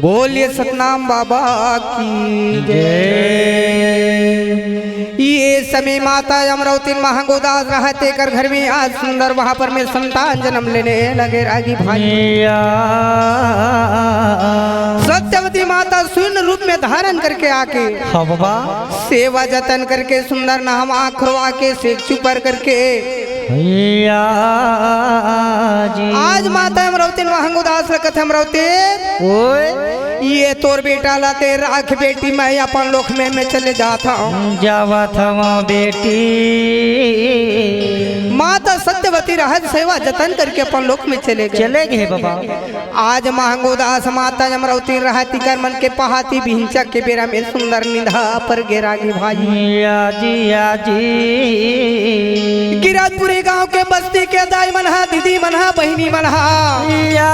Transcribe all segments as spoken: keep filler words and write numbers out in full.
बोलिए सतनाम बाबा की जय। ये समय माता अमरौतिन महंगो दास रहत, एकर घर में आज सुंदर महापुर में संतान जन्म लेने लगे रागी भाई। या। सत्यवती माता स्वर्ण रूप में धारण करके आके हाँ बाबा। सेवा जतन करके सुंदर नहवा खुरवा के सेक चुपर करके या जी। आज माता अमरौतिन महंगो दास ल कथे अमरौतिन। ओए। ये तोर बेटा ला ते राख बेटी, मैं अपन लोक में, में चले जात हूँ। जावत हूँ बेटी। माता सत्यवती रहत सेवा जतन करके अपन लोक में चले गए। चले गए बाबा। आज महंगो दास माता अमरौतिन रहत इकर मन के पहाती बिहंचक के बेरा में सुंदर निंदा पर गे रागी भाई। या जी, या जी। गिरधपुरी गांव के बस्ती के दाई मन हा, दीदी मन हा, बहिनी मन हा। या।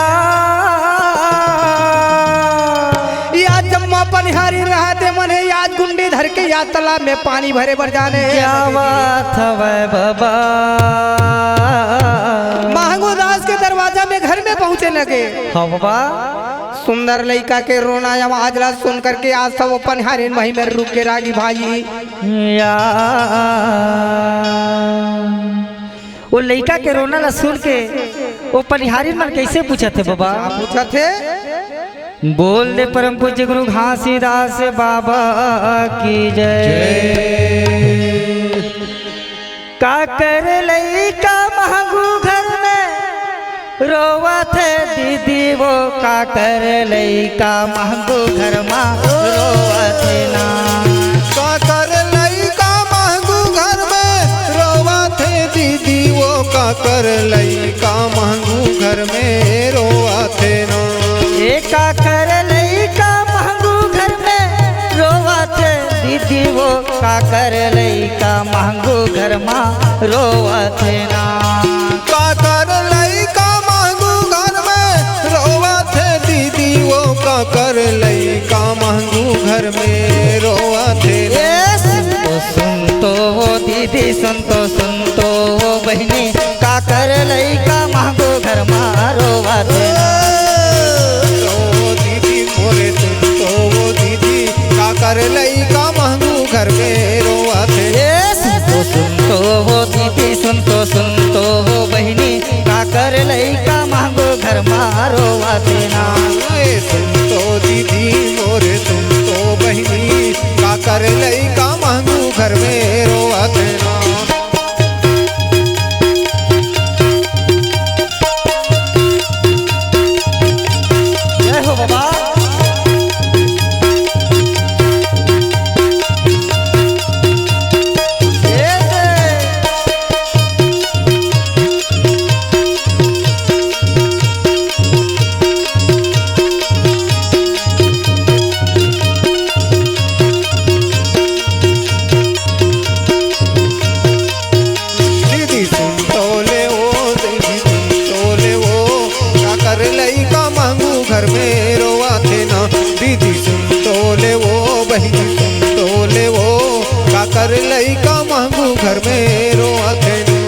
या जम्मा पनिहारी रहते मन हे, याद गुंडी धर के याद तालाब में पानी भरे बर जाने। क्या बात हवय बाबा। महंगो दास के दरवाजा में घर में पहुंचे लगे। हाँ बाबा। सुंदर लइका के रोना आवाज ला सुन करके आज सब अपन हरिन वहीं में रुक के रागी भाई। या। वो लइका के रोना ला सुन के वो पनिहारी मन कैसे पूछत हे बाबा? का पूछत हे? बोल दे परम पूज्य गुरु घासीदास बाबा की जय। जय। काकर लइका महंगू घर में रोवत हे दीदी वो, काकर लइका महंगू घर मा रोवत हे ना। काकर लइका महंगू घर में रोवत हे दीदी वो, काकर लइका महंगू घर में रोवत हे ना। ए काकर लइका महंगू घर में रोवत हे दीदी वो, काकर लइका महंगू घर मा रोवत हे ना। काकर लइका महंगू घर में रोवत हे दीदी वो, काकर लइका महंगू घर में रोवत हे ना। ए सुन तो, सुन तो वो दीदी, सुन तो, सुन तो वो बहिनी, काकर लइका महंगू घर मा रोवत हे ना। ओ दीदी मोरे, सुन तो वो दीदी, काकर लइका महंगू घर में रोवत हे। ए सुन तो, सुन तो वो दीदी, सुन तो, सुन तो वो बहिनी, काकर लइका महंगू घर मा रोवत हे ना। ए सुन तो दीदी मोरे, सुन तो बहिनी, काकर लइका महंगू घर में रोवत हे ना। जय हो बाबा। दीदी सुन तो ले ओ, दीदी सुन तो ले ओ, काकर लइका महंगू घर में रोवत हे ना। दीदी सुन तो ले ओ, बहिनी सुन तो ले ओ, काकर लइका महंगू घर में रोवत हे ना।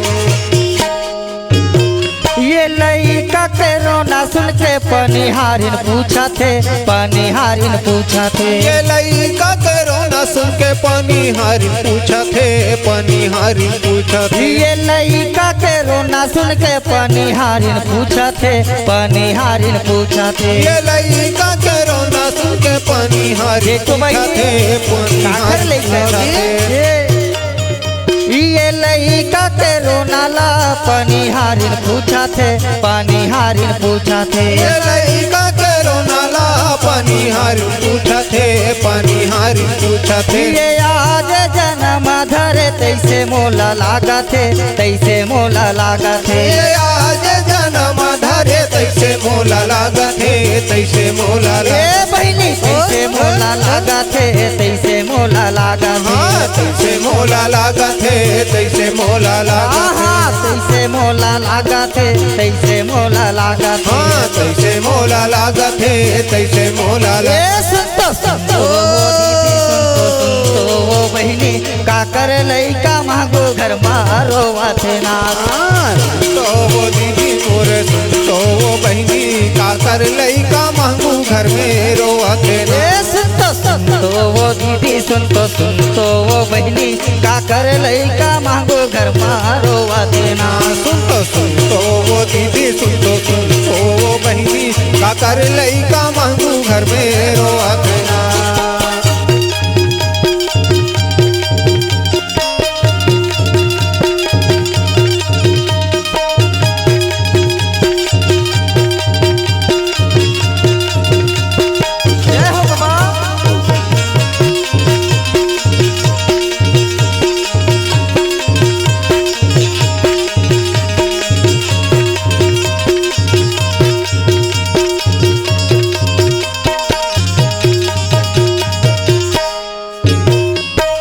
ये लइका के रोना सुन के पनिहारिन पूछत हे, पनिहारिन पूछत हे। ये लइका के रोना सुन के पनिहारिन पूछत हे, पनिहारिन पूछत हे। ये लइका के रोना सुन के पनिहारिन पूछत हे, पनिहारिन पूछत हे। ये लइका के रोना सुन के पनिहारिन ये तो भाई पूछत हे, काकर पनिहारिन लइका पूछत हे। ये ये लइका के रोना ला पनिहारिन पूछत हे, पनिहारिन पूछत हे। ये लइका के रोना ला पनिहारिन पूछत हे, पनिहारिन पूछत हे। ये आज जनम धरे तइसे मोला लागत हे, तइसे मोला लागत हे। ये आज जनम धरे तइसे मोला लागत हे, तइसे मोला ए लागत हे। बहिनी, तइसे मोला लागत हे, तइसे मोला लागत हे। हाँ, तइसे मोला लागत हे, तइसे मोला लागत हे। हाँ, तइसे मोला लागत हे, तइसे मोला लागत हे। हाँ, तइसे मोला लागत हे, तइसे मोला लागत हे। ए, सुन तो, सुन तो, ओ दीदी, सुन तो, सुन तो, ओ बहिनी, काकर लइका महंगू घर मा रोवत हे ना। हाँ, सुन तो, ओ दीदी मोरे, तो वो बहिनी, काकर लइका महंगू घर में रोवत हे ना। ए, सुन तो, सुन तो वो दीदी, सुन तो, सुन तो वो बहिनी, काकर लइका महंगू घर मा रोवत हे ना। सुन तो, सुन तो वो दीदी, सुन तो, सुन तो वो बहिनी, काकर लइका महंगू घर में रोवत हे ना। जय हो बाबा।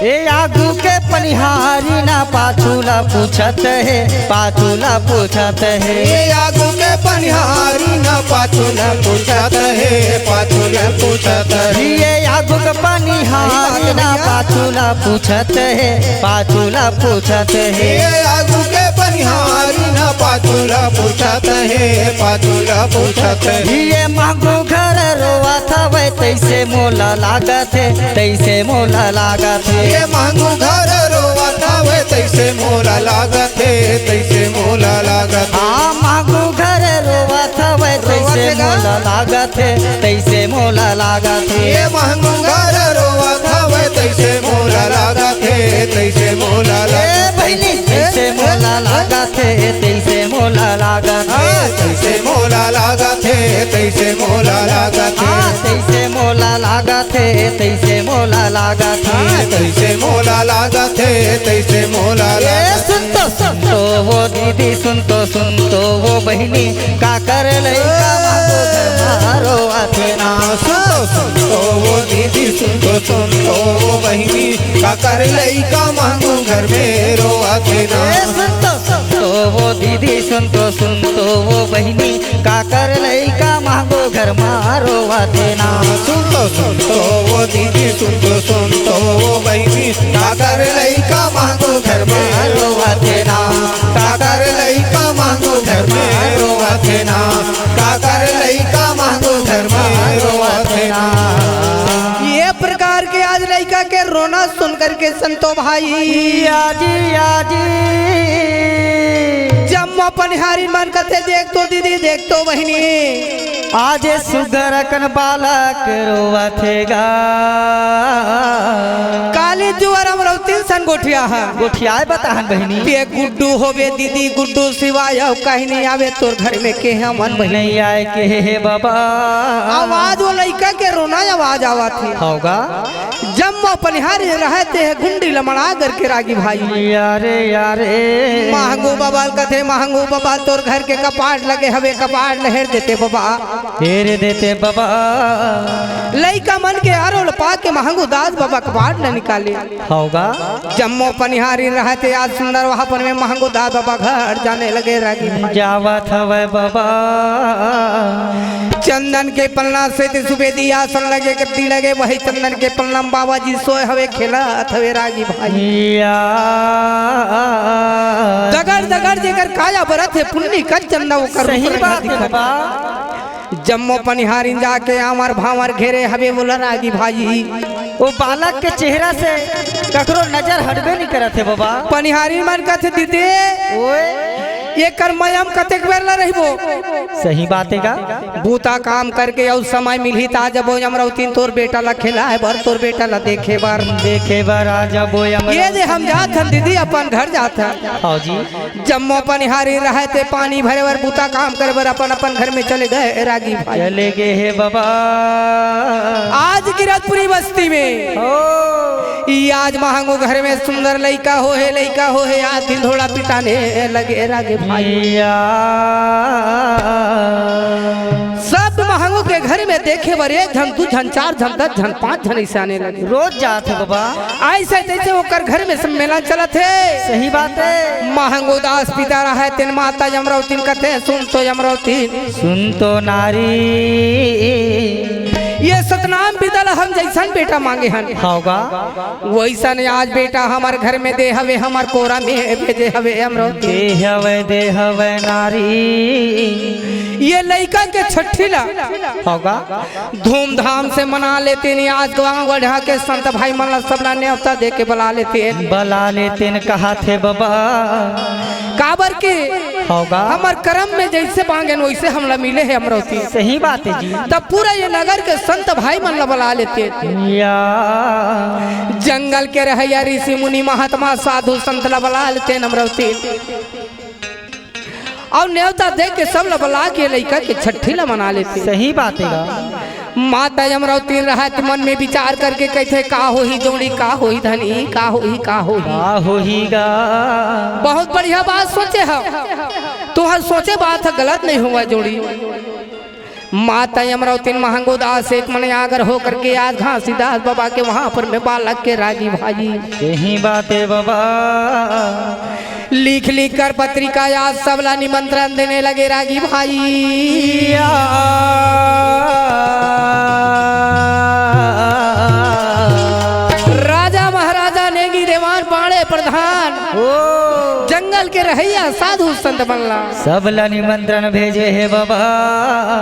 ए आगू के पनिहारी ना पाछू ला पूछत हे, पाछू ला पूछत हे। ए आगू के पनिहारी ना पाछू ला पूछत हे, पाछू ला पूछत हे। ए आगू के पनिहारी ना पाछू ला पूछत हे, पाछू ला पूछत हे। ए आगू के पनिहारी ना पाछू ला पूछत हे, पाछू ला पूछत हे। ए महंगू घर रोवत हवय, तइसे मोला लागत हे, तइसे मोला लागत हे। ए महंगू घर रोवत हवय, तइसे मोला लागत हे, तइसे मोला लागत हे। हाँ, महंगू घर रोवत हवय, तइसे मोला लागत हे, तइसे मोला लागत हे। ए महंगू घर रोवत हवय, तइसे मोला लागत हे, तइसे मोला लागत हे। ए बहिनी, तइसे मोला लागत हे, तइसे मोला लागत हे। हाँ, तइसे मोला लागत हे, तइसे मोला लागत हे। हाँ, तइसे मोला लागत हे, तइसे मोला लागत हे। हाँ, तइसे मोला लागत हे, तइसे मोला लागत हे। ए सुन तो, सुन तो वो दीदी, सुन तो, सुन तो वो बहिनी, काकर लइका महंगू घर मा रोवत हे ना। सुन तो, सुन तो वो दीदी, सुन तो, सुन तो वो बहिनी, काकर लइका महंगू घर में रोवत हे ना। ए सुन तो, सुन तो वो दीदी, सुन तो, सुन तो वो बहिनी, काकर लइका महंगू घर मा रोवत हे ना। सुन तो, सुन तो वो दीदी, सुन तो, सुन तो वो बहिनी, काकर लइका महंगू घर में रोवत हे ना। काकर लइका महंगू घर में रोवत हे ना। काकर लइका महंगू घर में रोवत हे ना। ये प्रकार के आज लइका के रोना सुन करके संतो भाई, आजी, आजी। जम्मो पनिहारी मन कथे, देख तो दीदी, देख तो बहिनी, आज सुग्घर अकन बालक रोवत हे गा। काली जुवर अमरौतिन सन गोठिया हा। गोठियाए बताहन बहिनी। ते गुड्डू होबे दीदी, गुड्डू सिवाय अउ कहीं नहीं आवे तोर घर में के हमन बहिनी। नहीं आए के हे बाबा। आवाज वो लइका के रोना आवाज आवत हे। होगा। जम्मो पनिहारी रहत हे गुंडी लमड़ा करके रागी भाई। यारे, यारे। महंगू बाबा ल कथे, महंगू बाबा तोर घर के कपाट लगे हवे, कपाट ल हेर देते बाबा। हेर देते बाबा। लइका मन के आरो ल पाके महंगू दास बाबा कपाट ल निकाले। होगा। जम्मो पनिहारी रहत हे आज सुंदर वहापन में महंगू दास बाबा घर जाने लगे रागी भाई। जावत हवय बाबा। चंदन के पलना सेती सुबेदी आसन लगे, गद्दी लगे, वही चंदन के पलना म बाबा जी सोए हवे, खेलत हवे रागी भाई। या। दगड़ दगड़ जेकर काया बरत हे, पुन्नी कस चंदा ओकर सही रूप बात हे दिखत। बाबा। जम्मो पनिहारिन जाके आंवर भांवर घेरे हवे, बोला रागी भाई। ओ बालक के चेहरा से ककरो नजर हटबे नहीं करत हे बाबा। पनिहारी मन कथे, "दीदी, ओए। एकर मया म कतेक बेर ला रहिबो?" सही बात हे गा। बूता काम करके अउ समय मिलही त आ जबो अमरौतिन तोर बेटा ला खेलाए बर, तोर बेटा ला देखे बर। देखे बर आ जबो अमरौतिन। ये दे हम जात हन दीदी, अपन घर जात हन। हाँ जी। जम्मो पनिहारी रहय ते पानी भरे बर, बूता काम करे बर अपन अपन घर में चले गए रागी भाई। चले गए हे बाबा। आज गिरधपुरी बस्ती में ओ। ई आज महंगू घर में सुंदर लइका हो हे, लइका हो हे, आज ढिंढोरा पिटाने लगे रागी भाई। या। सब महंगू के घर में देखे बर एक झन, दू झन, चार झन, दस झन, पांच झन अइसे आने लगे। रोज जात हे बाबा। अइसे तइसे ओकर घर में सम्मेलन चलत हे। सही बात हे। महंगू दास पिता रहय तेन माता अमरौतिन कथे, "सुन तो अमरौतिन।" सुन तो नारी। ये सतनाम पिता ल हम जइसन बेटा मांगे हन, होगा। वइसन आज बेटा हमर घर में दे हवे, हमर कोरा में भेजे हवे अमरौती। दे हवे, दे हवे नारी। ये लइका के छट्ठी ला होगा। धूमधाम से मना लेतेन, आज गांव गढ़ा के संत भाई मन ला सबला नेवता दे के बला लेतेन। बला लेतेन कहाथे बबा। काबर के होगा। हमर करम में जइसे मांगेन वइसे हमला मिले हे अमरौती। सही बात हे जी। तब पूरा ये नगर के संत भाई मन ला बला लेतेन। या। जंगल के रहइया ऋषि मुनि महात्मा साधु संत ला बला लेतेन अमरौती। अउ नेवता दे के सब ला बला के लइका के छट्ठी ला मना लेतेन। सही बात हे गा। माता अमरौती रहत मन में विचार करके कहिथे, "का होही जोड़ी, का होही धनी, का होही, का होही?" का होही गा? बहुत बढ़िया बात सोचे हव। तुहर सोचे बात ह गलत नइ होवय जोड़ी। माता अमरौती महंगू दास एक मन आगर होकर के आज घासीदास बाबा के वहां पर में बालक के रागी भाई। सही बात हे बबा। लिख लिख कर पत्रिका आज सबला निमंत्रण देने लगे रागी भाई। या। राजा महाराजा नेगी देवान पाड़े प्रधान ओ। जंगल के रहइया साधु संत मन ला सबला निमंत्रण भेजे हे बबा।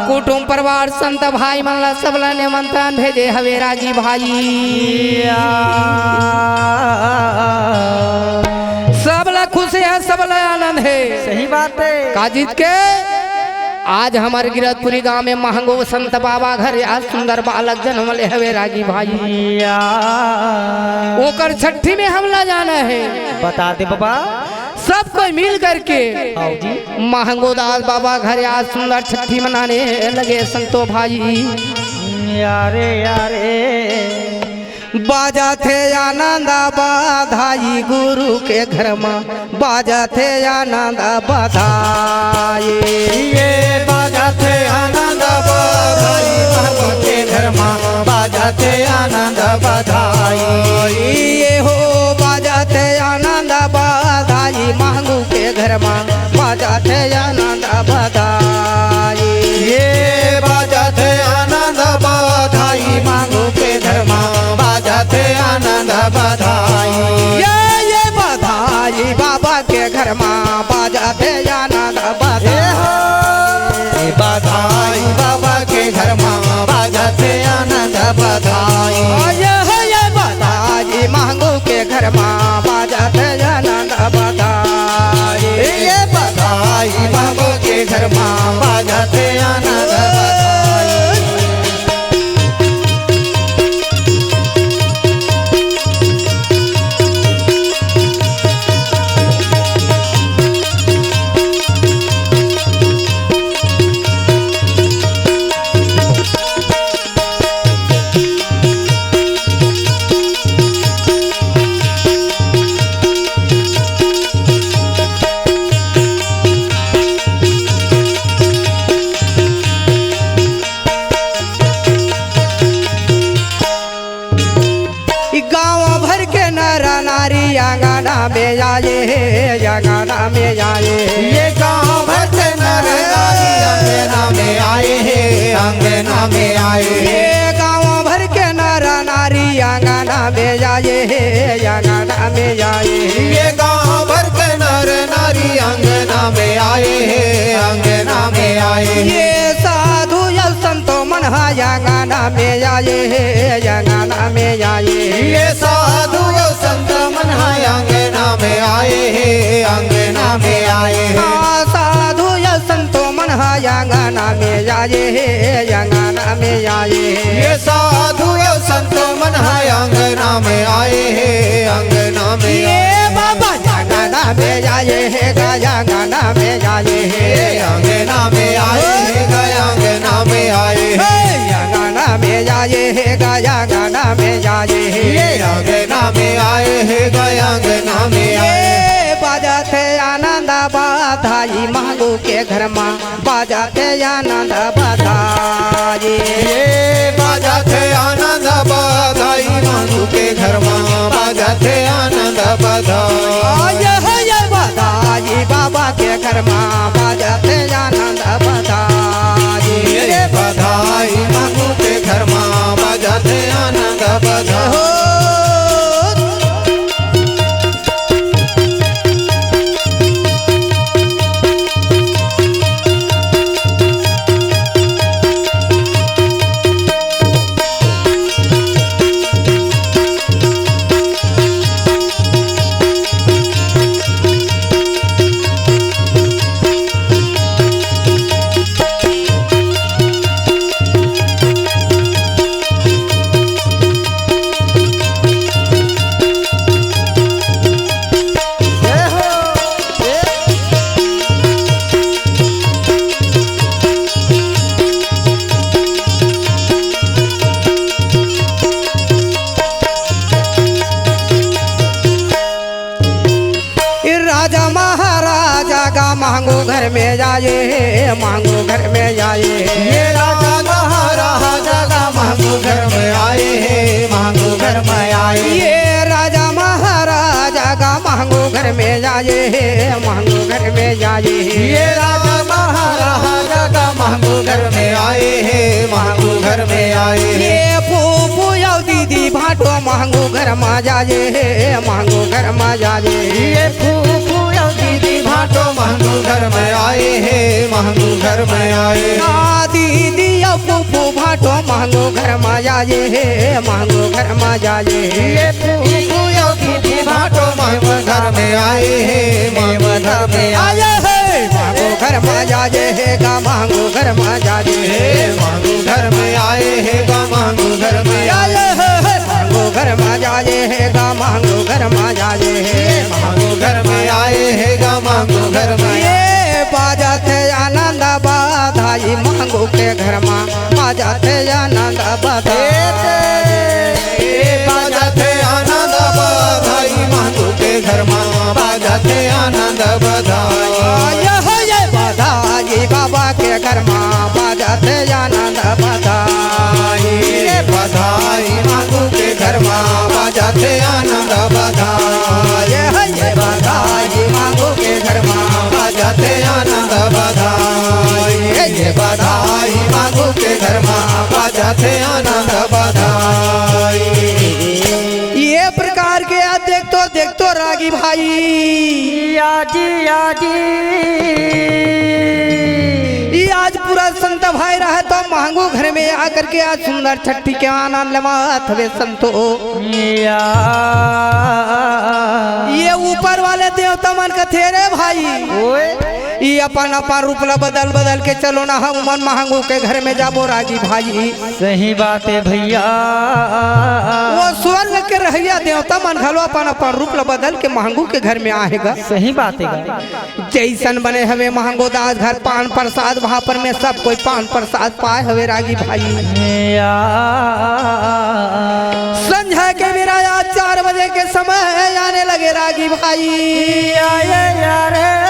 कुटुम परिवार संत भाई मन ला सबला निमंत्रण भेजे हवे रागी भाई। या। सबला खुशी हे, सबला आनंद हे। सही बात हे। का जीत के आज हमर गिरतपुरी गांव में महंगो संत बाबा घर आज सुंदर बालक जन्म ले हवे रागी भाई। या। ओकर छट्ठी में हमला जाना हे। बता दे बबा। सब कोई मिल करके आओ जी। महंगो दास बाबा घर आज सुंदर छट्ठी मनाने लगे संतो भाई। यारे यारे। बाजथे आनंद बधाई गुरु के घर म, बाजथे आनंद बधाई। ये बाजथे आनंद बधाई महंगू के घर म, बाजथे आनंद बधाई। ये हो बाजथे आनंद बधाई महंगू के घर म, बाजथे आनंद बधाई। ये बाजथे आनंद बधाई महंगू के घर म, बाजथे आनंद बधाई। ये, ये बधाई बाबा के घर म, बाजथे आनंद बधाई। ये बधाई बाबा के घर म, बाजथे आनंद बधाई। ये, ये बधाई महंगू के घर म, बाजथे आनंद बधाई। ये बधाई महंगू के घर म, बाजथे आनंद बधाई। गांव भर के नर नारी अंगना में आए हे, अंगना में आए हे। ये गांव भर के नर नारी अंगना में आए हे, अंगना में आए हे। ये गांव भर के नर नारी अंगना में आए हे, अंगना में आए हे। ये गांव भर के नर नारी अंगना में आए हे, अंगना में आए हे। ये साधु अउ संतो मन ह अंगना में आए हे, अंगना में आए हे। ये साधु अउ संत मन ह अंगना में आए हे, अंगना में आए हे। हाँ, साधु अउ संतो मन ह अंगना में आए हे, अंगना में आए हे। ये साधु अउ संतो मन ह अंगना में आए हे, अंगना में ये आए हे। बाबा अंगना में आए हे, गा अंगना में आए हे। ये अंगना में आए हे, गा अंगना में आए हे। हे अंगना में आए हे, गा अंगना में आए हे। ये अंगना में आए हे, गा अंगना में आए हे। ये बाजथे आनंद बधाई महंगू के घर म, बाजथे आनंद बधाई। ये बाजथे आनंद बधाई महंगू के घर म, बाजथे आनंद बधाई। ये, ये बधाई बाबा के घर म, बाजथे आनंद बधाई। ये बधाई महंगू के घर म, बधाई। ए राजा महाराजा गा मांगू घर में आए, मांगू घर में आए। ये राजा महाराजा गा मांगू घर में आए हैं, मांगू घर में आए। ये राजा महाराजा गा मांगू घर में आए, मांगू घर में आए। ये राजा महाराजा गा मांगू घर में आए हैं, मांगू घर में आए। ये फूफू अउ दीदी भाटो मांगू घर मा जाए, मांगू घर मा जाए। ये फूफू अउ दीदी भाटो मांगू घर में आए हैं, मांगू घर में आए। आ दीदी अउ फूफू भाटो मांगू घर मा जाए, मांगू घर मा जाए। ये फूफू अउ दीदी भाटो मांगू घर में आए हैं, मांगू घर में आए। आए हैं, मांगू घर मा जाए हे गा, मांगू घर मा जाए हे। मांगू घर में आए हैं गा, मांगू घर में आए। आए हैं, मांगू घर मा जाए हे गा, मांगू घर मा जाए हे। मांगू घर में आए हैं गा, मांगू घर में। ये बाजत हे आनंद बधाई, मांगू के घर मा बाजत हे आनंद बधाई। ये बाजत हे आनंद बधाई, मांगू के घर मा बाजत हे आनंद बधाई। ये हो ये बधाई बाबा के घर मा बाजत हे आनंद बधाई। ये बधाई मांगू के घर मा बाजत हे आनंद बधाई। ये हो ये बधाई मांगू के घर मा बाजत हे आनंद बधाई। ये बधाई मांगू के घर मा बाजत हे आनंद बधाई। ये प्रकार के आज देखतो देखतो रागी भाई, आजी, आजी। ये आज पूरा संत भाई रहे तो मांगू घर में आकर के आज सुंदर छट्ठी के आनंद लेवात हवे संतो। या। ये ऊपर वाले देवता मन कथे रे भाई, ओए। ये अपन अपन रूप ला बदल बदल के चलो ना, हम मन मांगू के घर में जाबो रागी भाई। सही बात हे भैया। वो स्वर्ग के रहइया देवता मन घलो अपन अपन रूप ला बदल के महंगू के घर में आहे गा। सही बात हे गा। जइसन बने हवे महंगू दास घर पान प्रसाद वहां पर में सब कोई पान प्रसाद पाए हवे रागी भाई। या। संझा के बेरा आज चार बजे के समय आने लगे रागी भाई। आए यारे।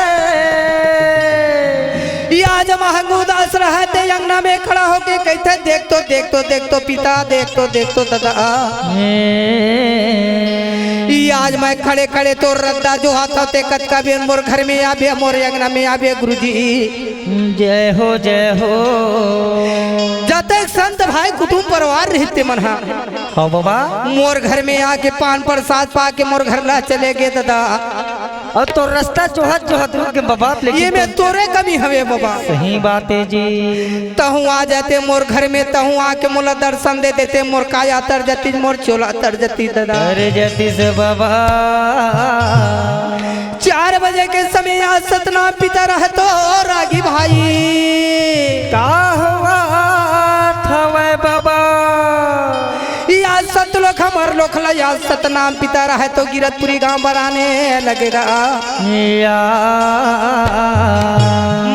ये आज महंगू दास रहते अंगना में खड़ा होके कहिथे, "देख तो, देख तो, देख तो पिता, देख तो, देख तो दादा।" ये आज मैं खड़े खड़े तोर रद्दा जोहात हंव, ते कतका बेर मोर घर में आबे, मोर अंगना में आबे गुरुजी। जय हो, जय हो। जतेक संत भाई कुटुंब परिवार रहिस ते मन हा। हाँ बाबा। मोर घर में आके पान प्रसाद पाके मोर घर ला चले गे दादा। अउ तोर रस्ता जोहत जोहत रुक गे बाबा, लेकिन ये में तोरे कमी हवे बाबा। सही बात हे जी। तहूँ आ जाते मोर घर में, तहूँ आके मोला दर्शन दे देते, मोर काया तर जातिस, मोर चोला तर जातिस दादा। तर जातिस बाबा। चार बजे के समय आज सतनाम पिता रहतो रागी भाई। का होवत हवय बाबा? या सतलोक हमर लोक ला या सतनाम पिता रहे तो गिरतपुरी गांव बराने लगेगा। या।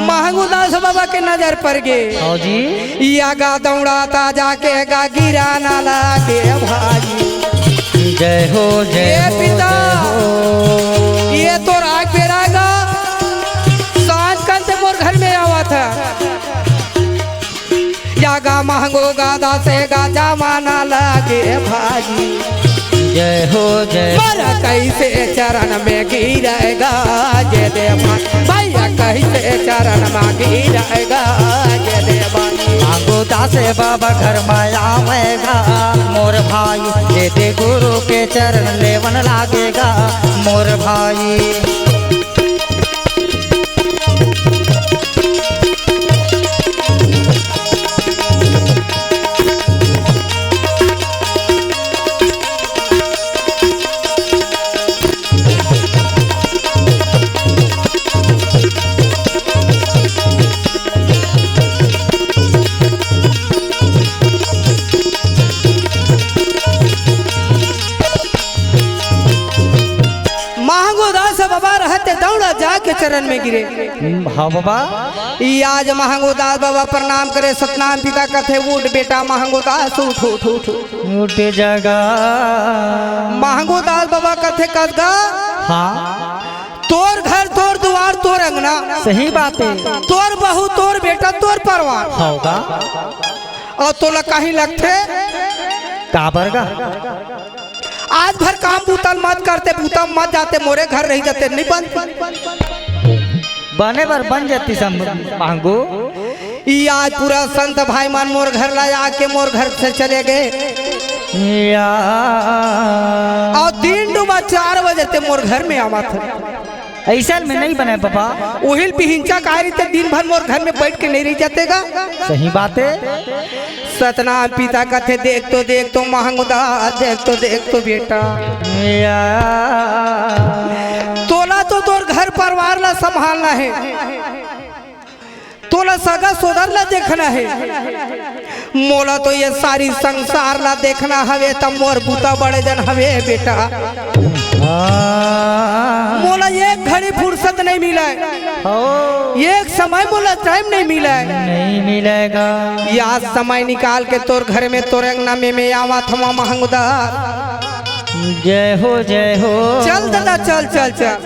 महंगू दास बाबा के नजर पर गे। हाँ जी। या गा दौड़ाता जाके गा गिराना लागे भाई। जय हो, जय ये हो, पिता, जय हो। ये तो राग बेरा गा। सांझ कन ते मोर घर में आवत हे। या गा महंगो गा दासे गा जमाना लागे भाई। जय हो, जय हो। मोर कइसे चरण में गिरेगा जे देवा। भैया कइसे चरण में गिरेगा जे देवा। आ गोदास बाबा घर में आवेगा मोर भाई, ये दे गुरु के चरण लेवन लागेगा मोर भाई। महंगो दास बाबा रहते दौड़ा जाके चरण में गिरे। हम्म, हाँ बाबा। ई आज महंगो दास बाबा प्रणाम करे, सतनाम पिता कथे, "उठ बेटा महंगो दास, उठ, उठ, उठ, उठ।" उठ जगा। महंगो दास बाबा कथे, "कस गा?" हाँ। "तोर घर, तोर दुआर, तोर अंगना।" सही बात है। "तोर बहू, तोर बेटा, तोर परिवार।" होगा। अउ तोला कहीं लगथे? काबर गा? आज भर काम बूता ल मत करते, बूता म मत जाते, मोरे घर रही जाते, नहीं बनते। बने बर बन जाती सब महंगो। ई आज पूरा संत भाई मन मोर घर ला आके मोर घर से चले गए। या। अउ दिन डूबा चार बजे ते मोर घर में आवत हे। अइसन में नहीं बने बाबा। उहिल बिहिंचा काहे रहिते, दिन भर मोर घर में बैठ के नहीं रह जाते गा। सही बात है। सतनाम पिता कथे, "देख तो, देख तो महंगो दास, देख तो, देख तो बेटा। या। तोला तो तोर घर परिवार ला संभालना है, तोला सगा सोदर ला देखना है, मोला तो ये सारी संसार ला देखना हवे, त मोर बूता बड़े जन हवे बेटा।" हाँ। मोला एक घड़ी फुर्सत नहीं मिले, हो। एक समय मोला टाइम नहीं मिले। नहीं मिलेगा। या समय निकाल के तोर घर में, तोर अंगना में मैं आवा थमा महंगो दास। जय हो, जय हो। चल दादा, चल, चल, चल।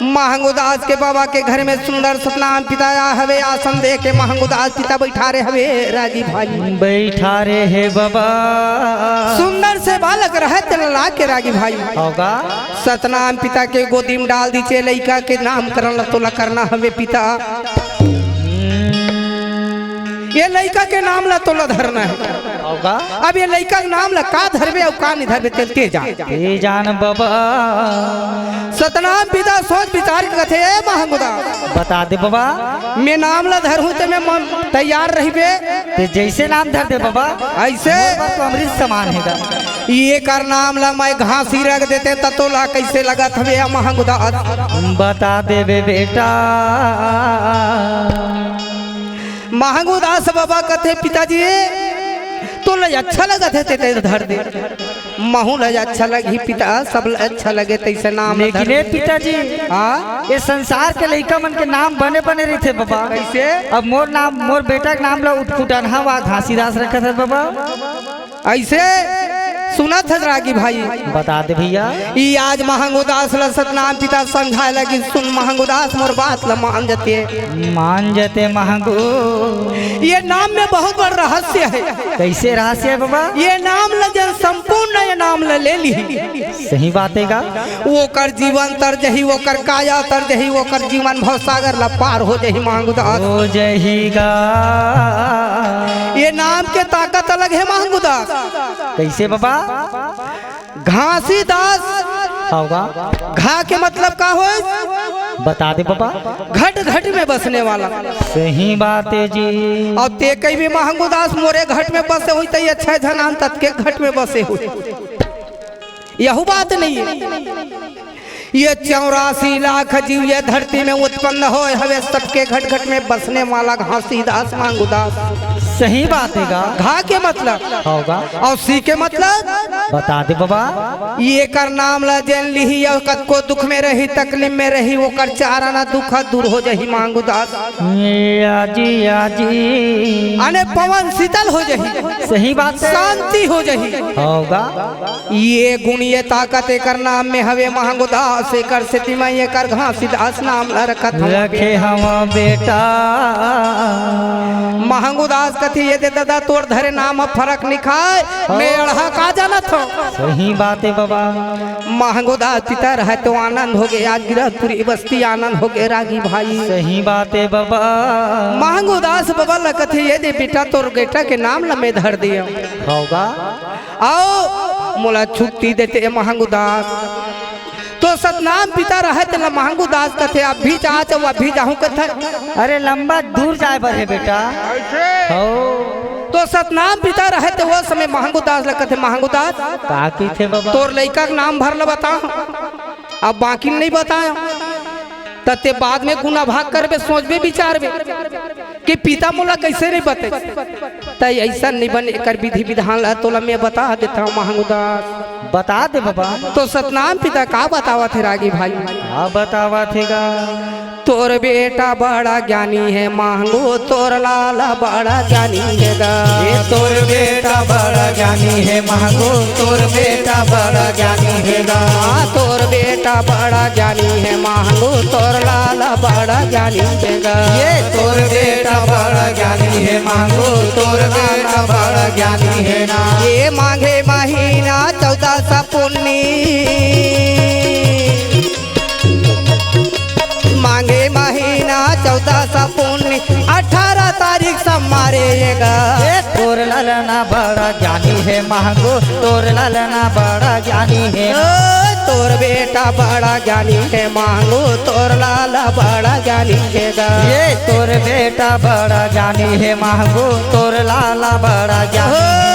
महंगो दास के बाबा के घर में सुंदर सतनाम पिता आय हवे, आसन दे के महंगो दास पिता बैठारे हवे रागी भाई। बैठारे हे बाबा। सुंदर से बालक रहे तेला ला के रागी भाई। होगा। सतनाम पिता के गोदी में डाल दीचे, लइका के नामकरण ला तोला करना हवे पिता। ये लइका के नाम ला तोला धरना है। होगा। अब ये लइका के नाम ला का धरबे अउ का नहीं धरबे, तेल ते जान। ते जान बाबा। सतनाम पिता सोच विचार के कथे, "ए महंगो दास।" बता दे बाबा। "मैं नाम ला धरहूं ते मैं मन तैयार रहिबे।" ते जैसे नाम धर दे बाबा। ऐसे? मोर बर तो अमृत समान हे गा। ये कर नाम ला मैं घासी रख देते त तोला कैसे लगत हवे ए महंगो दास? बता देबे बेटा। महंगो दास बाबा कथे, "पिताजी, तोला अच्छा लगत हे ते, ते धर दे।" महू ला अच्छा लगही पिता, सब ला अच्छा लगे तैसे नाम लेकिन धर। ए पिताजी, हाँ? ये संसार के लइका मन के नाम बने बने रहिथे बाबा। कैसे? अब मोर नाम, मोर बेटा के नाम ला उटकुटनहा वा घासीदास रखत हे बाबा। ऐसे सुनत हस रागी भाई। बता दे भैया। ई आज महंगो दास ल सतनाम पिता समझाए लगिस, सुन महंगो दास, मोर बात ल मान जते। मान जते महंगो। ये नाम में बहुत बड़ रहस्य है। कैसे रहस्य है बाबा? ये नाम ल जन संपूर्ण ये नाम ल ले ली। सही बात है का? ओकर जीवन तर जही, ओकर काया तर जही, ओकर जीवन भवसागर ल पार हो जही महंगो दास। हो जही का? ये नाम के ताकत अलग है महंगो दास। कैसे बाबा? घासीदास। हाँ बा। घा के मतलब का होय? बता दे बाबा। घट घट में बसने वाला। सही बात है जी। अउ ते कहिबे महंगो दास मोरे घट में बसे होही त ये छह झन आन ततके घट में बसे होही। यहू बात नहीं है। ये चौरासी लाख जीव ये धरती में उत्पन्न होय हवे, सबके घट घट में बसने वाला घासीदास महंगो दास। सही बात है गा। घा के मतलब? हाँ गा। अउ सी के मतलब? बता दे बाबा। ये कर नाम ला जेन लिही अउ कतको दुख में रही, तकलीफ में रही, ओकर चार आना दुख दूर हो जही महंगो दास। या जी, या जी। अने पवन शीतल हो जही। सही बात है। शांति हो जही। हाँ गा। ये गुण ये ताकत एकर नाम में हवे महंगो दास, एकर सेती मैं एकर घासीदास नाम ला रखत हवं। रखे हवं बेटा। महंगो दास कथे, "ये दे ददा, तोर धरे नाम ह फरक नइ खाय, मैं अड़हा का जानत हंव।" सही बात हे बबा। महंगू दास पिता रहय त आनंद होगे, आज गिरधपुरी बस्ती आनंद होगे रागी भाई। सही बात हे बबा। महंगू दास बबा ल कथे, "ये दे बेटा, तोर बेटा के नाम ल मैं धर दियंव।" होगा। अउ मोला छुट्टी दे दे महंगू दास। त सतनाम पिता रहय तेला महंगू दास कथे, "अभी जा, चाहे अभी जाहूं," कथे। अरे लंबा दूर जाय बर हे बेटा। हो। त सतनाम पिता रहय ते ओ समय महंगू दास ल कथे, "महंगू दास, का कथे बबा? तोर लइका के नाम भर ल बता, अब बाकी नइ बताय।" त ते बाद में गुना भाग करबे, सोचबे, विचारबे कि पिता मोला कइसे नइ बते। त अइसन नइ बने, एकर विधि विधान ल तोला मैं बता देथंव महंगू दास। बता दे बबा। त सतनाम पिता का बतावत हे रागी भाई? का बतावत हे गा? "तोर बेटा बड़ा ज्ञानी हे महंगू, तोर लाला बड़ा ज्ञानी हे गा।" ए तोर बेटा बड़ा ज्ञानी हे महंगू, तोर बेटा बड़ा ज्ञानी हे गा। हाँ, तोर बेटा बड़ा ज्ञानी हे महंगू, तोर लाला बड़ा ज्ञानी हे गा। ए तोर बेटा बड़ा ज्ञानी हे महंगू, तोर लाला बड़ा ज्ञानी हे ना। ए माघे महीना चौदस पुन्नी, माघे महीना चौदस पुन्नी, अठारह तारीख सम्मा रे गा। ए तोर ललना बड़ा ज्ञानी हे महंगू, तोर ललना बड़ा ज्ञानी हे। ओ, तोर बेटा बड़ा ज्ञानी हे महंगू, तोर लाला बड़ा ज्ञानी हे गा। ए तोर बेटा बड़ा ज्ञानी हे महंगू, तोर लाला बड़ा ज्ञानी। ओ,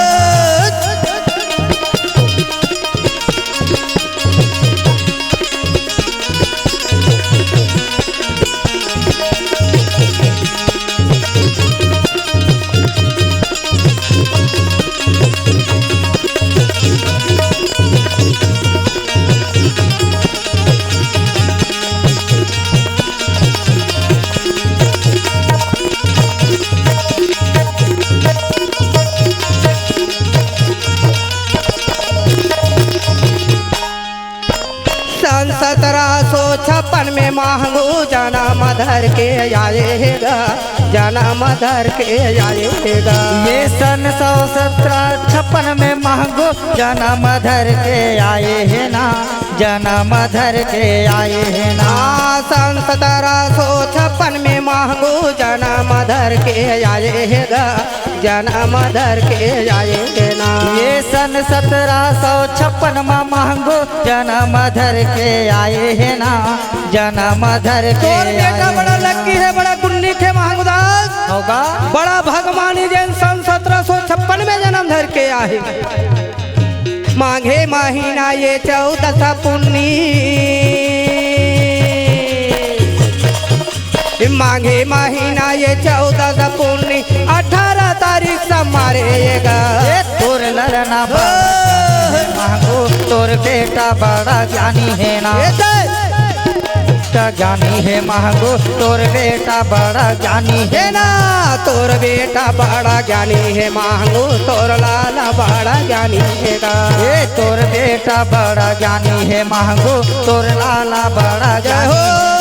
सन सतरा सौ छप्पन में महंगू जनम धर के आए हे गा, जनम धर के आए हे गा। ए सन सौ सतरा छप्पन में महंगू जनम धर के आए हे ना, जनम धर के आए हे ना। हाँ, सन सतरा सौ छप्पन में महंगू जनम धर के आए हे गा, जनम धर के आए हे ना। ए सन सतरा सौ छप्पन म महंगू जनम धर के आए हे ना, जनम धर के तोर बेटा आए बड़ा लक्की हे, बड़ा गुन्नी हे महंगू दास। होगा। बड़ा भगमानी जेन सन सतरा सौ छप्पन में जनम धर के आहे। माघे महीना ए चौदस पुन्नी, माघे महीना ए चौदस पुन्नी, अठारह तारीख सम्मा रे गा। ए तोर ललना बा-, महंगू, तोर बेटा बड़ा ज्ञानी हे ना। ए दे। बेटा ज्ञानी हे महंगू, तोर बेटा बड़ा ज्ञानी हे ना। तोर बेटा बड़ा ज्ञानी हे महंगू, तोर लाला बड़ा ज्ञानी हे गा। ए तोर बेटा बड़ा ज्ञानी हे महंगू, तोर लाला बड़ा ज्ञानी। जय हो।